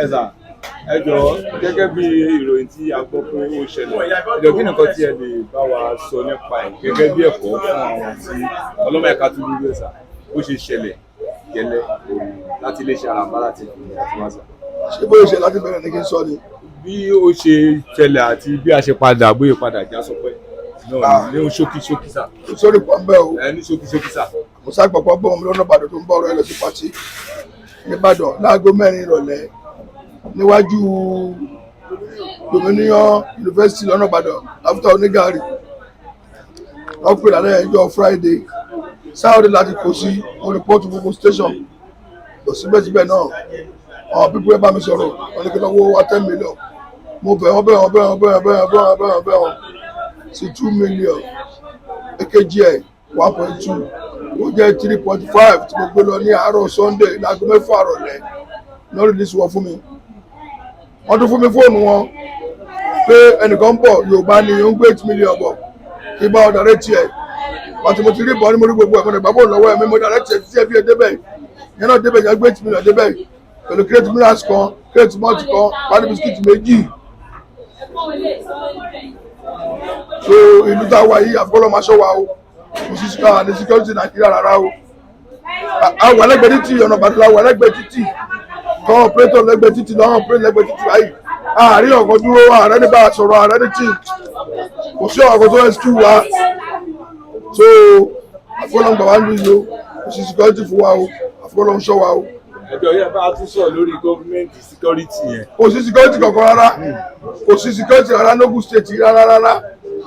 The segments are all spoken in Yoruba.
Ẹ sà, ẹ jọ̀ọ́, gẹ́gẹ́ bí ìròyìn tí a gbọ́ pé ó ṣẹlẹ̀, ẹ jọ̀ọ́, kí nìkan tí ẹ lè bá wa sọ nípa ẹ̀ gẹ́gẹ́ bí ẹ̀kọ́ fún àwọn tí ọlọ́mọ ẹ̀ka tó dúró ẹ̀ sà, bó ṣe ṣẹlẹ̀ gẹ́lẹ́ láti iléeṣẹ́ Arambala TV àti wá sà? Ṣé bóyá ṣe láti bẹ̀rẹ̀ ní kí n sọ ni? Bí ó ṣe ṣẹlẹ̀ àti bí a ṣe padà, bóyá padà já sọpẹ́ náà ní ṣókí ṣókí sà. Sórí pọ̀ ń bẹ́ o. Ẹ ní ṣókí ṣókí sà. Mo ságbọ̀pọ̀ gbọ́ mi lọ́nà Ìbàdàn tó ń bọ̀ ọ̀rọ̀ ẹ lọ sí party nìbàdàn láago 4 ìrọ̀lẹ́ níwájú Dominion University lọ́nà Ìbàdàn, after onígàrí. Wọ́n pè lálẹ́ ẹjọ́ Friday, Saturday láti kó sí. Mo report gbogbo station lọ. Síbẹ̀síbẹ̀ náà, àwọn people ẹ bá mi sọ̀rọ̀, wọ́n ní kí lọ́wọ́ wá 10 million. Mo bẹ̀ wọ́n, bẹ̀ wọ́n, bẹ̀ wọ́n, bẹ̀ wọ́n, bẹ̀ wọ́n, bẹ̀ wọ́n, bẹ̀ wọ́n sí 2 million. Èkejì ẹ̀ 1.2, ó jẹ́ 3.5 tí mo gbé lọ ní àárọ̀ Sunday láago 6 àrọ̀lẹ́ náà. Release wọn fún mi. Wọ́n tún fún mi fóònù wọn pé ẹnìkan ń bọ̀, Yorùbá ni, ó ń gbé 8 million bọ̀, kí bá ọ̀dà rẹ̀ tiẹ̀ pàtó. Mo ti rí bọ́ ní, mo rí gbogbo ẹ̀, mo lè gbà bóòlù lọ́wọ́ ẹ̀ mi. Mo dà rẹ̀ tiẹ̀ títí ẹ̀ fi ẹ̀ débẹ̀ yẹn náà débẹ̀ yẹn, gbé 8 million débẹ̀ pẹ̀lú crate minerals kan, crate malt kan, pálí biscuit méjì. So ìlú tá a wà yìí, àfikún ọlọ́mọ aṣọ wa o. Kò sí ní security Nàìjíríà rárá o. A wà lẹ́gbẹ̀ẹ́ títì, ọ̀nà Ìbàdàn la wà, lẹ́gbẹ̀ẹ́ títì kọ́ operator lẹ́gbẹ̀ẹ́ títì lọ́wọ́, operator lẹ́gbẹ̀ẹ́ títì báyìí. Àárín ọ̀kan dúró, ààrẹ ní bá a sọ̀rọ̀, ààrẹ ní tí kò sí ọ̀kan tó rescue wa. So àfikún ọlọ́mọ bàbá ń lu yìí o. Kò sí security fún wa o. Àfikún ọlọ́mọ ṣọ́ wa o. Ẹjọ́ yẹ bá a tún sọ̀rọ̀ lórí gọ́ọ̀mẹ̀ntì security yẹn. Kò sí security kankan rárá, kò sí security rárá n'Ogun State rárá rárá,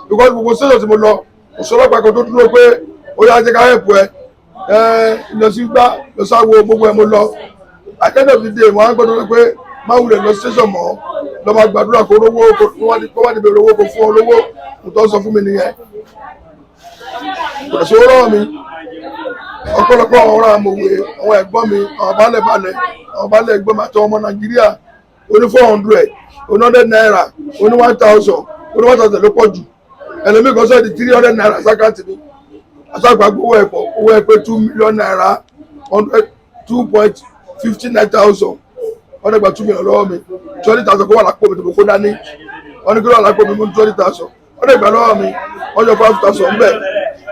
because gbogbo station tí mo lọ, kò sọ ọlọ́pàá kan tó dúró pé ó yá, jẹ́ ká help ẹ. Ẹ lọ sí gbá, lọ sáwo, gbogbo ẹ mo lọ. At the end of the day, wọ́n á gbọ́dọ̀ pé má wulẹ̀ lọ station mọ́, lọ máa gbàdúrà kó rówó, kó wá níbi rówó, kó fún ọ lówó. Mo tọ́ sọ fún mi nìyẹn. Kò lè sọ lọ́wọ́ mi. Ọ̀pọ̀lọpọ̀ àwọn ọ̀rọ̀ àmọ̀wé, àwọn ẹ̀gbọ́n mi, àwọn baálẹ̀ balẹ̀, àwọn baálẹ̀ ẹ̀gbọ́n mi àti ọmọ Nàìjíríà, oní 400, oní ₦100, oní 1,000, oní 1,000 ló pọ̀ jù. Ẹlòmíì kan sọ di ₦300 sí account mi. Àtàgbà gbowó ẹ̀pọ̀, owó ẹ̀ pé ₦2 million hundred two point fifty nine thousand. Wọ́n dẹ̀ gba 2 million lọ́wọ́ mi. 20,000 kó wà lápò mi tó kó dání. Wọ́n ní kí ló wà lápò mi mú 20,000. Wọ́n dẹ̀ gbà lọ́wọ́ mi. Wọ́n yọ 5,000 bẹ́ẹ̀,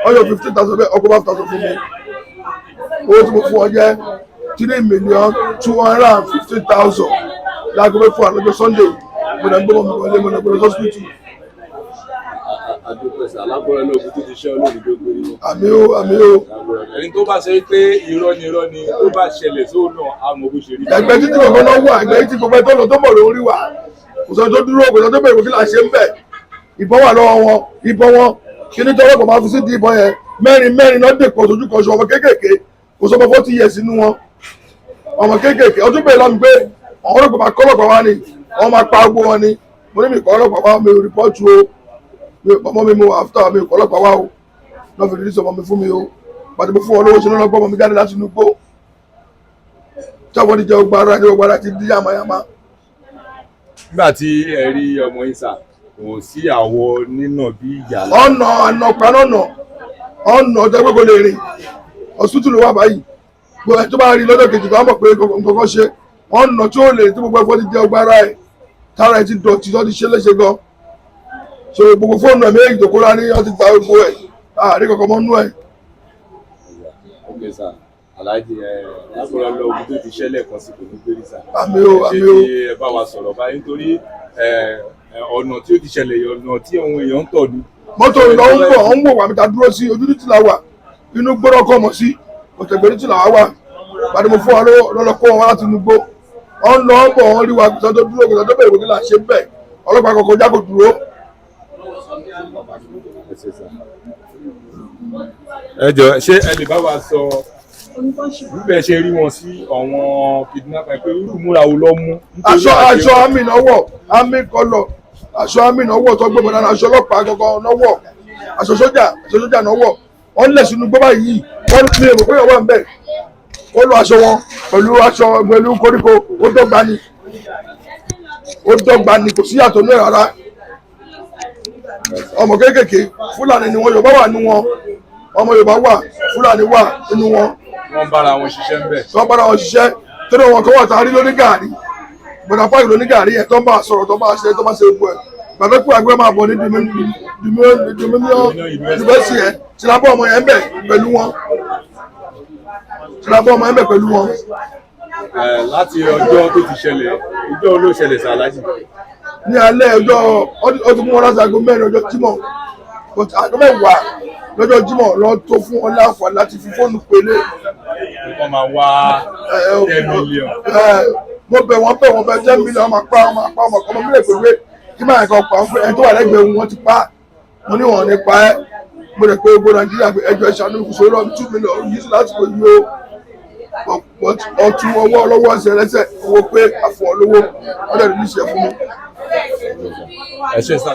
wọ́n yọ 15,000 bẹ́ẹ̀, ọkọ̀ 5,000 fún mi. Owó tí mo fún ọ jẹ́ 3,215,000 láago 6 lọ́jọ́ Sunday. Mo dẹ̀ gbọ́ mi wọlé, mo dẹ̀ gbọ́ lọ hospital. Àdúpẹ́ sà, lágbára náà, ogun tó ti ṣẹ́ olóòrùn gbogbo ni. Àmín o, àmín o. Ẹni tó bá sọ pé irọ́ ni, irọ́ ni, tó bá ṣẹlẹ̀ sóun náà, á mọ bó ṣe rí. Ẹgbẹ́ títí gbogbo náà wà, ẹgbẹ́ títí gbogbo ẹ tó lọ tó bọ̀ lórí wa. Kò sọ tó dúró, kò sọ tó bẹ̀rẹ̀, kò kí là ṣe ń bẹ̀. Ìbọn wà lọ́wọ́ wọn, ìbọn wọn kí ní tọ́wọ́ kò máa fi sí di ìbọn yẹn. Mẹ́rin mẹ́rin náà dè pọ̀ sójú kan ṣọ. Ọmọ kéékèèké, kò sọ ọmọ 40 years nínú wọn, ọmọ kéékèèké. Ọdún bẹ́ẹ̀ lọ́mi pé àwọn ọlọ́pàá máa kọ́ ọlọ́pàá wá ni, wọ́n máa pa gbogbo wọn ni. Mo ní mi kọ́ ọlọ́pàá wá, mi ò report o. Ọmọ mi mo after mi kọ́ ọlọ́pàá wá o. Náà fi release ọmọ mi fún mi o. Pàtó mo fún wọn lówó ṣe lọ́nà gbọ́ ọmọ mi jáde láti inú igbó tí àwọn ti jẹ ọgbà ara ní ọgbà ara ti di yamayama. Nígbà tí ẹ rí ọmọ yín sà, kò sí àwọ̀ nínà bí ìyá? Ọ̀nà ànàpá náà, ọ̀nà ọjọ́ pé kò lè rìn, ọ̀sùtù ló wà báyìí. Gbogbo ẹ̀ tó bá rí lọ́jọ́ kejì tó wá mọ̀ pé nǹkan kan ṣe ọ̀nà tí ó lè tí gbogbo ẹ̀fọ́ ti jẹ ọgbà ara ẹ̀, tára ẹ̀ ti dọ̀tí, tó ti ṣe léṣe gan. So gbogbo fóònù ẹ̀ méjì tó kóra ní wọ́n ti gba gbogbo ẹ̀, àárín kankan mọ́ nú ẹ̀. Ok sà, aláàjì ẹ, lágbára lọ, ogun tó ti ṣẹlẹ̀ kan sí kò ní gbérí sà. Àmín o, àmín o. Ṣé kí ẹ bá wa sọ̀rọ̀ báyìí, nítorí ọ̀nà tí ó ti ṣẹlẹ̀ yìí, ọ̀nà tí àwọn èèyàn ń tọ̀ ni. Mọ́tò lọ ń bọ̀, ń wò wà mí ta dúró sí ojú títì la wà, inú gbọ́dọ̀ kọ́ mọ̀ sí ọ̀tẹ̀gbẹ́ títì la wà. Pàdé mo fún wa lọ́wọ́ lọ́lọ́ kó wọn wá láti inú gbó. Wọ́n lọ ń bọ̀, wọ́n rí wa, kò tó dúró, kò tó bẹ̀rẹ̀, kò kí là ń ṣe bẹ́ẹ̀. Ọlọ́pàá kọ̀ọ̀kan já kò dúró. Ẹ ṣé sà. Ẹ jọ, ṣé ẹ lè bá wa sọ bíbẹ̀ ṣe rí wọn sí àwọn kidnapper, pé irú ìmúra wo ló mú? Nítorí Aṣọ army náà wọ̀, army colour, aṣọ army náà wọ̀ tó gbé bọ̀dá, aṣọ ọlọ́pàá gangan náà wọ̀, aṣọ sójà, aṣọ sójà náà wọ̀. Wọ́n lẹ̀ sínú gbọ́ báyìí, wọ́n ní èrò pé ọwọ́ ń bẹ̀. Wọ́n lọ aṣọ wọn pẹ̀lú aṣọ pẹ̀lú koríko, ó dọ́gba ni, ó dọ́gba ni, kò sí yàtọ̀ ní ẹ̀ rárá. Ọmọ kéékèèké, Fúlàní ni wọn, Yorùbá wà nínú wọn, ọmọ Yorùbá wà, Fúlàní wà nínú wọn. Wọ́n bára wọn ṣiṣẹ́ ń bẹ̀. Tí wọ́n bára wọn ṣiṣẹ́ torí wọn kan wà tá a rí lóní gàárì. Bọ̀dà fáyì ló ní gàrí yẹn tó ń bá a sọ̀rọ̀, tó ń bá a ṣe, tó ń bá a ṣe gbogbo ẹ̀. Gbàgbé pé àgbẹ̀ máa bọ̀ ní Dominion University yẹn, tí lábọ́ ọmọ yẹn ń bẹ̀ pẹ̀lú wọn, tí lábọ́ ọmọ yẹn ń bẹ̀ pẹ̀lú wọn. Láti ọjọ́ tó ti ṣẹlẹ̀, ìjọ wo ló ṣẹlẹ̀ sà, Alhaji? Ní alẹ́ ọjọ́ ó ti mú wọn láti aago 4 ọjọ́ Jímọ̀, but aago 10 lọ́jọ́ Jímọ̀ lọ tó fún wọn láǹfààní láti fi fóònù pélé. Wọ́n máa wá 10 million. Mo bẹ̀ wọ́n, bẹ̀ wọ́n, bẹ̀ 10 million, máa pa, máa pa ọmọ ọmọ mílẹ̀ pé kí máa kọ́ pa pé ẹni tó wà lẹ́gbẹ̀ẹ́ wọn ti pa. Mo ní wọn ní pa ẹ́. Mo rẹ̀ pé gbogbo Nàìjíríà pé ẹjọ́ ìṣàánú ìkùsọ̀ lọ́wọ́ 2 million yìí sí lásìkò yìí o. But ọtún ọwọ́ ọlọ́wọ́ ẹsẹ̀ lẹ́sẹ̀ owó pé àfọ̀ lówó ọ̀dẹ̀ ní ìṣẹ̀ fún mi. Ẹ ṣé sà.